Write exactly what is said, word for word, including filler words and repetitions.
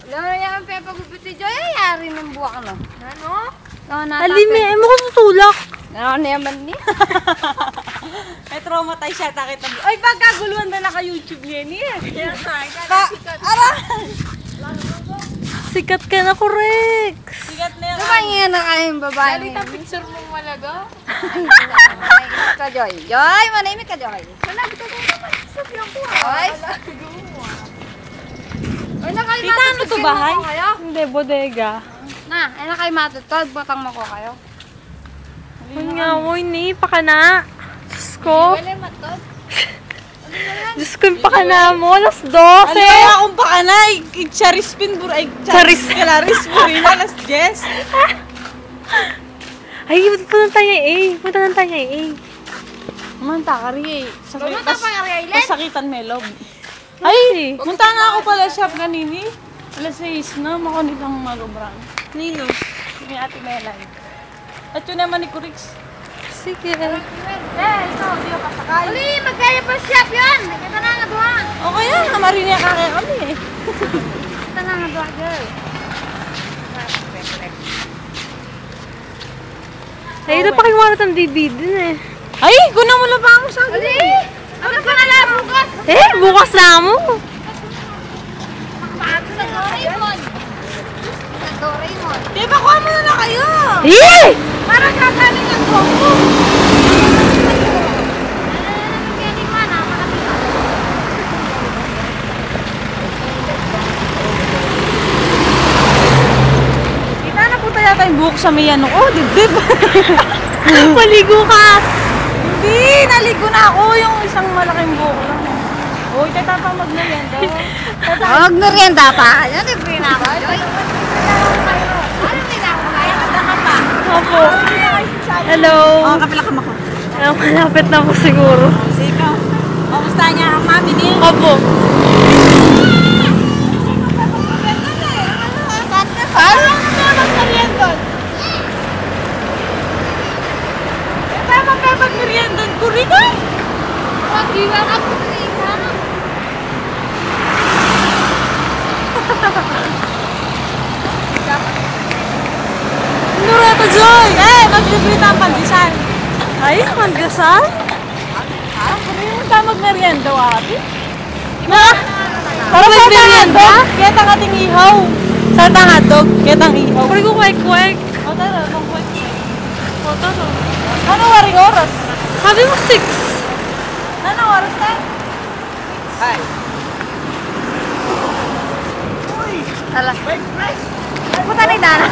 Alam mo yan, Pepa Gupit, si Joy, ay, yari ng buwak, no? Ano? Ano na, Alimi, tapos ay mo ko tutulak. Ano naman ni? Ay, traumatize siya, takit ang... Ay, pagkaguluhan na naka-YouTube niya, ni. Kaya nga, Ka-, sikat. Ara! Sikat ka na, correct. Sikat na yan. Diba nga na kayong babae? Lalo yung picture mong malaga. Manahimik ka, Joy. Joy, manahimik ka, Joy. Wala, di ka gawin naman. Sabi ang buhay. Ay. Wala, di gawin mo, ah. Ay, na kayo Kita matutod, ano to, bahay? Kayo? Hindi, bodega. Na, ay na kayo matutod. Butang mo ko kayo. Yun nga, uy, ni, pakana. Diyos ko. Wala matod. Diyos ko, yung pakana mo, alas dose. Ano nga akong pakana? Ay, ay, Charis pin, bur-, ay, Charis. Charis. Kalaris, burina, alas diyes. Ay, punta na tayo, eh. Punta na tayo, eh. Manta ka rin, eh. Sakit, Manta pas-, pa ka rin, eh. Pasakitan may loob. Ay, Ay, punta nga ako pala shop kanini. Alas sais na, makunit ang malubrang. Nino? Ni Ate Melay. At yun naman ni Kurix. Sige. Eh, ikaw, di ka pasakay. Uli, magkaya pa shop yun. Kita na nga duha. O kaya, namarinig ka kaya kami eh. Kita na nga duha, girl. Ay, ito pa kinuha ng D V D na eh. Ay, kunan mo lang pa ako sa akin. Uli! Ano pa nala bukas? Eh, bukas na mo. Makapagod sa Doraemon. Sa Doraemon. Di ba, kuha mo na lang kayo? Eh! Para kakanin ang buhok mo. Kita na po tayo yata yung buhok sa may ano ko, dibdib. Maligo ka. Hindi, naligo na ako. Yung isang malaking buhok lang. Uy, tata pa magmerienda. Tata. Magmerienda pa. Yan, libre na ako. Joy. Ano, may na ako? Opo. Hello. Oh, kapila ka mako. Ay, malapit na po siguro. Sige ka. Kamusta niya ang mami niya? Opo. Ano na ba merienda? Tama ka ba merienda? Kurikay? Pag-iwan ako sa isa. Nureta Joy! Eh, maglibre tayo ng pandesal. Ay, pandesal? Ah, kami magmerienda, ate. Na? Para sa merienda? Ketang ating ihaw. Sa tang hotdog, ketang ihaw. Pwede ko kwek-kwek. O, tara, kung kwek-kwek. O, tara. Ano waring oras? Sabi mo six. Ano oras na? Hi. Ala. Puta na yung dana.